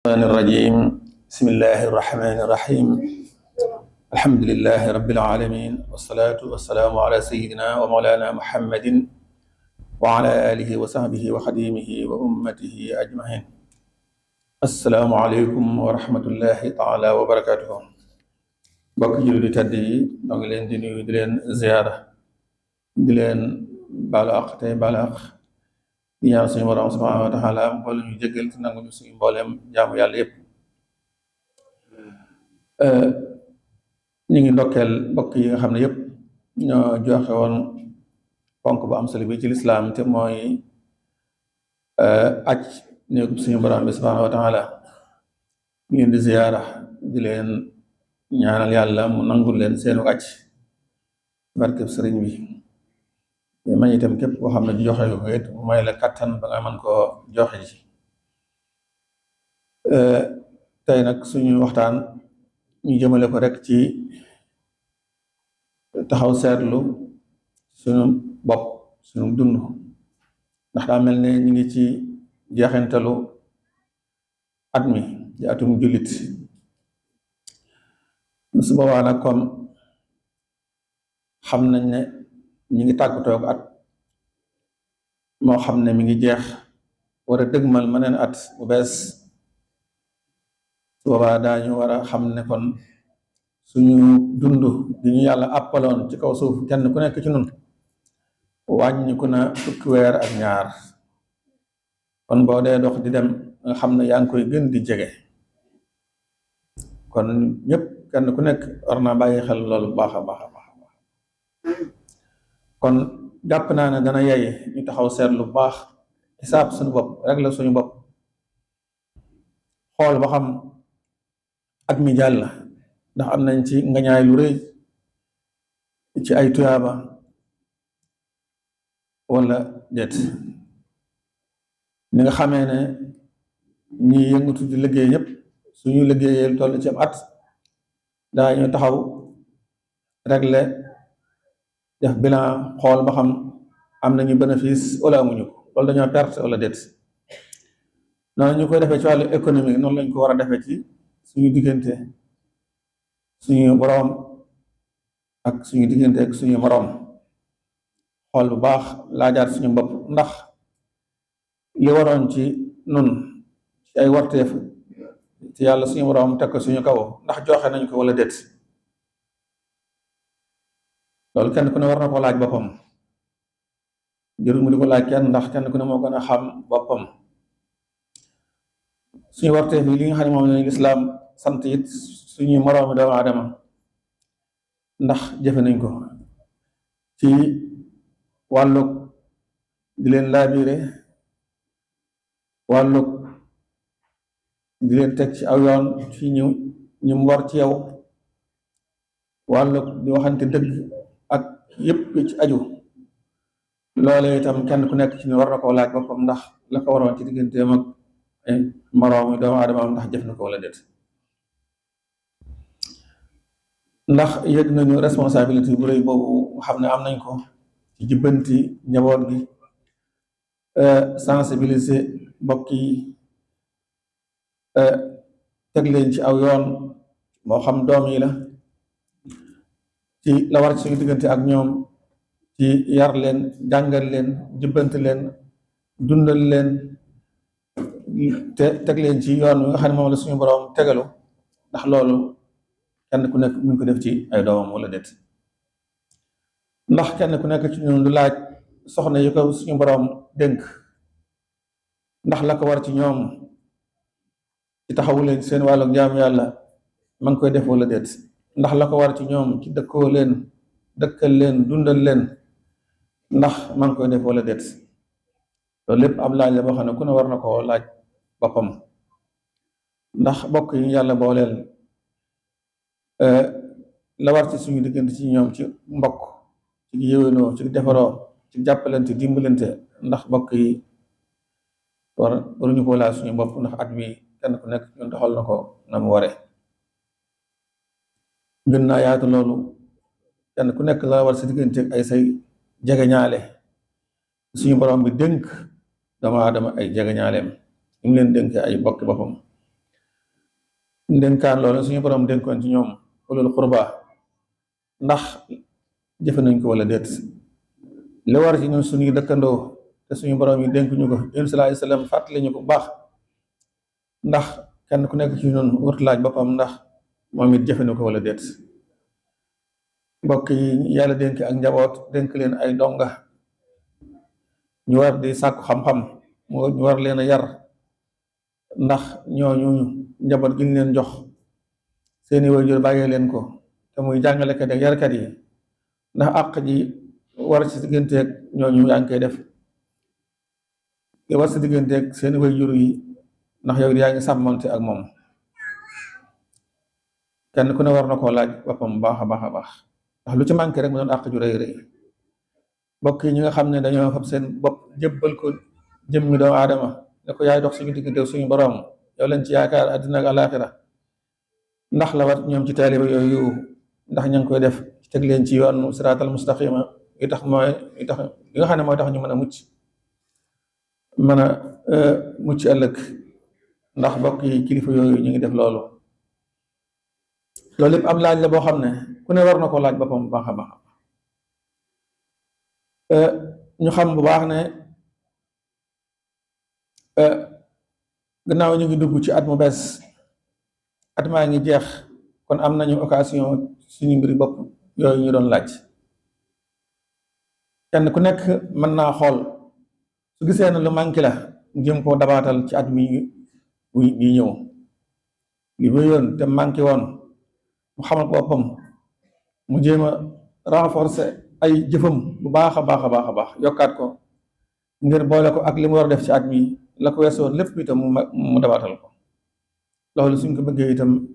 الرحمن الرجيم بسم الله الرحمن الرحيم الحمد لله رب العالمين والصلاة والسلام على سيدنا ومولانا محمد وعلى آله وصحبه وخديمه وأمته أجمعين السلام عليكم ورحمة الله تعالى وبركاته bokk jullit di tedd yi ñoo ngi leen di nuyu di leen ziyaara di leen baalu àq tey baalu àq di ñaan suñu borom subhanahu wa taala mboole ñu jéggal te nangu ñu suñu mbooleem jaamu yàlla yépp ñu ngi ndokkeel mbokk yi nga xam ne yépp ñoo joxe woon ponk bu am solo bi ci lislaam te mooy aj néegub suñu borom bi subhanahu wa taala ñu leen di ziyaara di leen ñaanal yàlla mu nangul leen seenu aj barkeb sëriñ bi man itam képp koo xam ne joxe ko it mu may la kattan ba nga mën koo joxe ji tey nag suñu waxtaan ñu jëmale ko rek ci taxaw seetlu suñu bopp suñu dund ndax daa mel ne ñu ngi ci jeexintalu at mi di atum jullit su boobaa nag comme xam nañ ne ñu ngi tàggatoo ak at moo xam ne mi ngi jeex war a dëgmal meneen at bu bees su boobaa daañu war a xam ne kon suñu dund di ñu yàlla àppaloon ci kaw suuf kenn ku nekk ci nun wàññiku na fukki weer ak ñaar kon boo dee dox di dem nga xam ne yaa ngi koy gën di jege kon ñëpp kenn ku nekk war naa bàyyi xel loolu baax a baax a baax kon jàpp naa ne dana yey ñu taxaw seetlu bu baax xisaab suñu bopp rek la suñu bopp xool ba xam at mi jàll ndax am nañ ci ngañaay lu rëy ci ay tuyaaba wala déet ni nga xamee ne ñi yëngatu di liggéey ñëpp suñu liggéeyee toll ci am at daañu taxaw réglé def bilan xool ba xam am nañu bénéfice wala amuñu ko loolu dañoo perte wala déet noonu ñu koy defee ci wàllu économique noonu lañ ko war a defee ci suñu diggante suñu boroom ak suñu diggante ak suñu moroom xool bu baax laajaat suñu bopp ndax li waroon ci nun ci ay warteef ci yàlla suñu boroom teg ko suñu kaw ndax joxe nañ ko wala déet loolu kenn ku ne war na ko laaj boppam jërul mu di ko laaj kenn ndax kenn ku ne moo gën a xam boppam suñu warteef yi li nga xam ne moom la lislaam sant it suñu moroomi doomu aadama ndax jëfe nañ ko ci wàllug di leen laabiire wàllug di leen teg ci aw yoon ci ñu mu war ci yow wàllug di waxante dëgg ak yépp ci aju loole itam kenn ku nekk ci ne war na koo laaj boppam ndax la ko waroon ci digganteem ak ay moroomi doomu aadama am ndax jëf na ko wala déet ndax yëg nañu responsabilité bu rëy boobu xam ne am nañ ko ci jubbanti njaboot gi sensibiliser mbokk yi teg leen ci aw yoon moo xam doom yi la ci la war ci suñu diggante ak ñoom ci yar leen jàngal leen jubbanti leen dundal leen te teg leen ci yoon wi nga xam ne moom la suñu boroom tegalu ndax loolu kenn ku nekk mu ngi ko def ci ay doomam wala déet ndax kenn ku nekk ci ñun du laaj soxna yi ko suñu boroom dénk ndax la ko war ci ñoom ci taxawu leen seen wàllu jaamu yàlla ma ngi koy def wala déet ndax la ko war ci ñoom ci dëkkoo leen dëkkal leen dundal leen ndax ma ngi koy def wala déet loolu lépp ab laaj la boo xam ne ku ne war na koo laaj boppam ndax bokk yi yàlla booleel la war ci suñu diggante ci ñoom ci mbokk ci yéwénoo ci defaroo ci jàppalante dimbalante ndax bokk yi waruñu koo laaj suñu bopp ndax at mi kenn ku nekk ñun doxal na ko na mu waree gën naa yaatu loolu kenn ku nekk la war si diggante ay say jegeñaale suñu borom bi dénk doomu aadama ay jegeñaaleem ñu leen dénk ay bokki boppam ndénkaan loolu suñu borom dénkoon ci ñoom ulul qurba ndax jëfe nañ ko wala déet li war ci ñun suñuy dëkkandoo te suñu borom yi dénk ñu ko yonent sallallahu alayhi wasallam fàttali ñu ko bu baax ndax kenn ku nekk ci ñun wut laaj boppam ndax moom it jëfe na ko wala déet mbokk yi yàlla dénk ak njaboot dénk leen ay donga ñu war di sàkku xam-xam ñu war leen a yar ndax ñooñu njaboot gi ñu leen jox seeni waajur bàyyee leen ko te muy jàngalekat ak yarkat yi ndax àq ji war ci digganteeg ñooñu yaa ngi koy def li war ci digganteeg seeni waajur yi ndax yow yaa ngi sàmmante ak moom kenn ku ne war na koo laaj boppam baax a baax a baax ndax lu ci manqué rek mu doon àq ju rëy rëy mbokk yi ñi nga xam ne dañoo fab seen bopp jébbal ko jëmmi doomu aadama ne ko yaay dox suñu diggante suñu borom yow leen ci yaakaar àddina ak alaaxira ndax la war ñoom ci taaliba yooyu ndax ña ngi koy def teg leen ci yoon siraatal mustaqima yi tax li nga xam ne mooy tax ñu mën a mucc ëllëg ndax mbokk yi kilifa yooyu ñu ngi def loolu lépp am laaj la boo xam ne ku ne war na ko laaj boppam bu baax a baax ñu xam bu baax ne gannaaw ñu ngi dugg ci at mu bees at maa ngi jeex kon am nañu occasion suñu mbiri bopp yooyu ñu doon laaj kenn ku nekk mën naa xool su gisee ne lu manqué la jëm koo dabaatal ci at mi ñëw li wéyoon te manqué woon mu xamal boppam mu jéem a renforcer ay jëfam bu baax a baax a baax a baax yokkaat ko ngir boole ko ak li mu war a def ci at mi la ko weesoon lépp itam mu dabaatal ko loolu suñ ko bëggee itam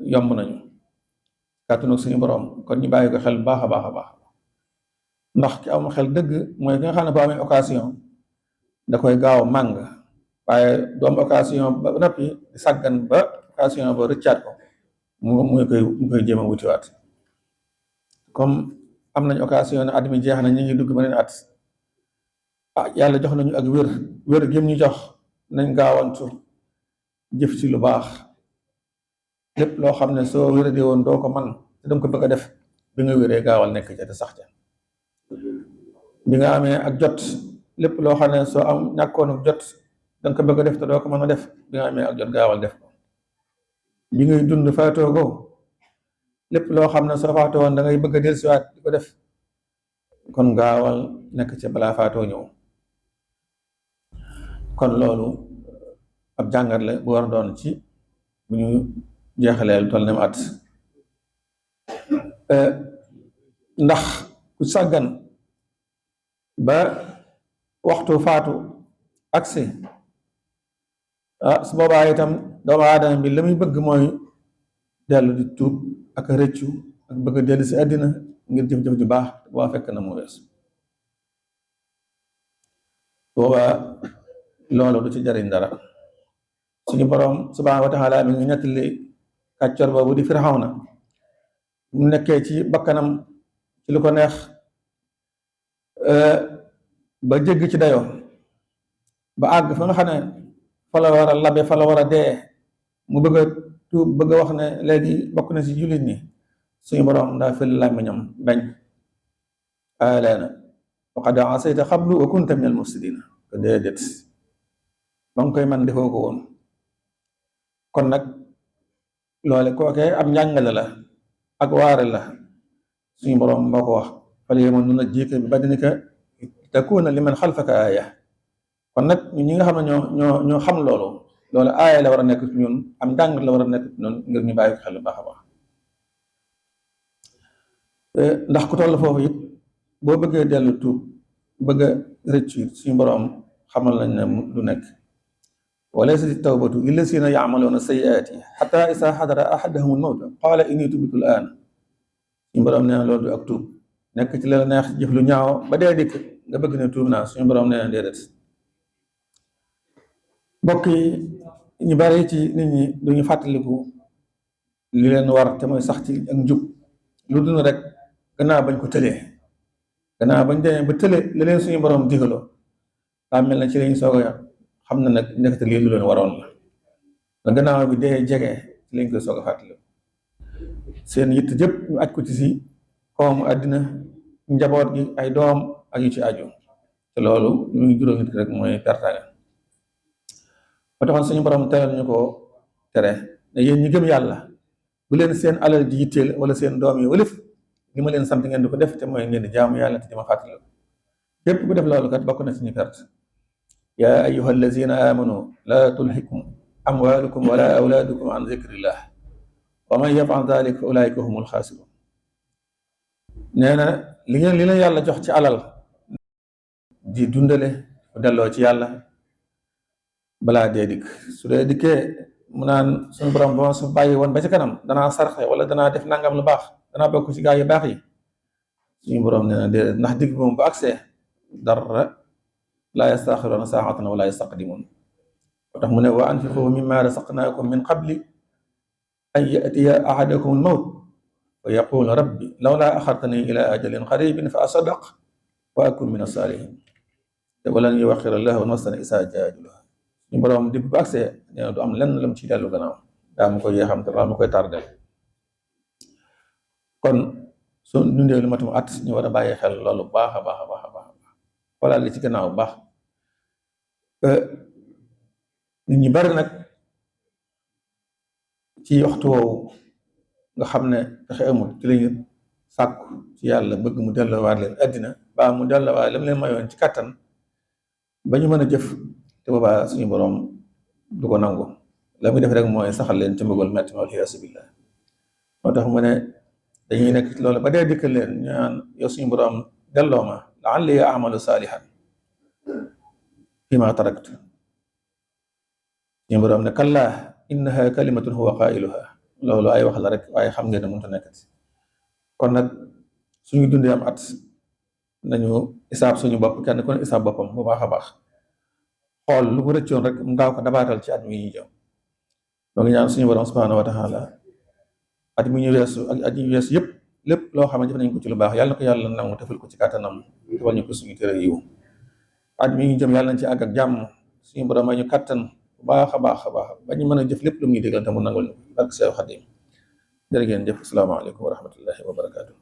yomb nañu kàttanu suñu borom kon ñu bàyyi ko xel bu baax a baax a baax ndax ki am xel dëgg mooy ki nga xam ne boo amee occasion da koy gaaw màng waaye du am occasion ba noppi di sàggan ba occasion ba rëccaat ko mu koy jéem a wutiwaat comme am nañ occasion ne at mi jeex na ñu ngi dugg beneen at yàlla jox nañu ak wér gém ñu jox nañ gaawantu jëf ci lu baax lépp loo xam ne soo wéradee woon doo ko man te danga ko bëgg a def bi nga wéree gaawal nekk ca te sax ca bi nga amee ak jot lépp loo xam ne soo am ñàkkoon ak jot danga ko bëgg a def te doo ko mën a def bi nga amee ak jot gaawal def ko bi ngay dund faatoogo lépp loo xam ne soo faatoo woon da ngay bëgg a dellusiwaat di ko def kon gaawal nekk ca balaa faatoo ñëw kon loolu ab jàngat la bu war a doon ci bu ñu jeexalee lu toll ne mu at ndax ku sàggan ba waxtu faatu agsi su boobaa itam doomu aadama bi la muy bëgg mooy dellu di tuub ak rëccu ak bëgg a dellu si àddina ngir jëf-jëf ju baax boo fekk na mu weesu boobaa loolu du ci jariñ dara suñu borom subhaanahu wa taala mi ngi nettali kàccor boobu di Firawna mu nekkee ci bakkanam ci lu ko neex ba jégg ci dayoo ba àgg fa nga xam ne fa la war a labe fa la war a dee mu bëgg a tuub bëgg a wax ne léegi bokk na ci jullit ñi suñu borom daa fël làmmiñam bañ leena wa qad asayta qablu wa kunta min al mufsidina ko déedéet ba nga koy man defoo ko woon kon nag loole kookee am njàngale la ak waare la suñu borom moo ko wax fal yawma nunajjika bi badanika takuna liman xalfaka aaya kon nag ñi nga xam ne ñoo xam loolu aaya la war a nekk ci ñun am njàngat la war a nekk ci ñun ngir ñu bàyyi ko xel bu baax a baax ndax ku toll foofu it boo bëggee dellu tuub bëgg a rëccu suñu borom xamal nañ ne du nekk walaysa tawbatu lillazina ya'maluna sayyi'ati hatta isa hadara ahadahum al-mawt qala inni tubtu al-an suñu borom nee na loolu du ak tuub nekk ci la neex jëf lu ñaaw ba dee dikk nga bëgg ne tuub naa suñu borom nee na déedéet mbokk yi ñu bari ci nit ñi duñu fàttaliku li leen war te mooy sax ci ak njub lu dund rek gannaaw bañ ko tëlee gannaaw bañ demee ba tële li leen suñu borom digaloo daa mel na ci lañu soog a xam na nag nekkate lii lu leen waroon la ba gannaaw bi dee jege lañ koy soog a fàttali seen yitt jëpp ñu aj ko ci si koomu àddina njaboot gi ay doom ak yu ci aju te loolu lu ngi juróom nit rek mooy pertaga ba taxoon suñu borom teral ñu ko tere ne yéen ñi gëm yàlla bu leen seen alal ji yitteel wala seen doom yi walif li ma leen sant ngeen di ko def te mooy ngeen di jaamu yàlla te di ma fàttali képp ku def loolu kat bokk na ci ñu perte yaa ayyuha allazina amanu laa tulhikum amwalukum wala awlaadukum an zikrillah wa man yafal dalik fa ulaika humul xaasirun nee na li leen yàlla jox ci alal di dundale bu delloo ci yàlla balaa dee dikk su dee dikkee mu naan suñu borom ba ma su bàyyi woon ba ci kanam danaa sarxe wala danaa def nangam lu baax danaa bokk ci gaa yu baax yi suñu borom nee na déedéet ndax digg moom bu agsee dara laa yastaxiruuna saa'atan wala yastaqdimuun moo tax mu ne wa anfiqu mimma rasaqnaakum min qabli an yatiya ahadakum al-mawt wa yaqulu rabbi lawlaa axartani ila ajalin qaribin fa asaddaq wa akun min as-saalihin te walan yuaxxira llaahu nafsan izaa jaa ajaluhaa suñu borom digg bu agsee nee na du am lenn lam ci dellu gannaaw daa mu koy yeexam te daa mu koy tardel kon soo dundee lu matum at ñu war a bàyyi xel loolu baax a baax a baax a baax xoolal li ci gannaaw baax nit ñi bari nag ci waxtu woowu nga xam ne pexe amul ci lañu sàkku ci yàlla bëgg mu delloowaat leen àddina baa mu delloowaat lam leen mayoon ci kàttan ba ñu mën a jëf te boobaa suñu boroom du ko nangu la muy def rek mooy saxal leen ci mbugal metti ma waliyaasu billah moo tax mu ne dañuy nekk loolu ba dee dikkal leen ñu naan yow suñu boroom delloo ma la'alli a'malu saalihan fiimaa taraktu suñu boroom ne kallaa innaha kalimatun huwa qaa'iluha loolu ay wax la rek waaye xam ngeen ne mënut a nekkati kon nag suñu dundee am at nañu isaab suñu bopp kenn ku ne isaab boppam bu baax a baax xool lu mu rëccoon rek mu gaaw ko dabaatal ci at mi ñu jëm donc ñaan suñu borom subhaanahu wa taala at mi ñu weesu ak at ñu weesu yëpp lépp loo xam ne def nañ ko ci lu baax yàlla na ko yàlla nangu defal ko ci kàttanam defal ñu ko suñu tere yiw at mi ñu jëm yàlla nañ ci àgg ak jàmm suñu borom may ñu kàttan bu baax a baax a baax ba ñu mën a jëf lépp lu mu ñuy digal te mu nangul ñu barke Seex Xaadim jërë ngeen jëf asalaamaaleykum wa rahmatullahi wa barakaatu.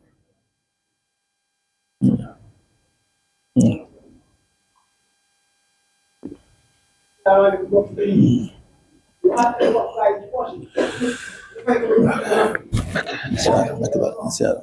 Siyaara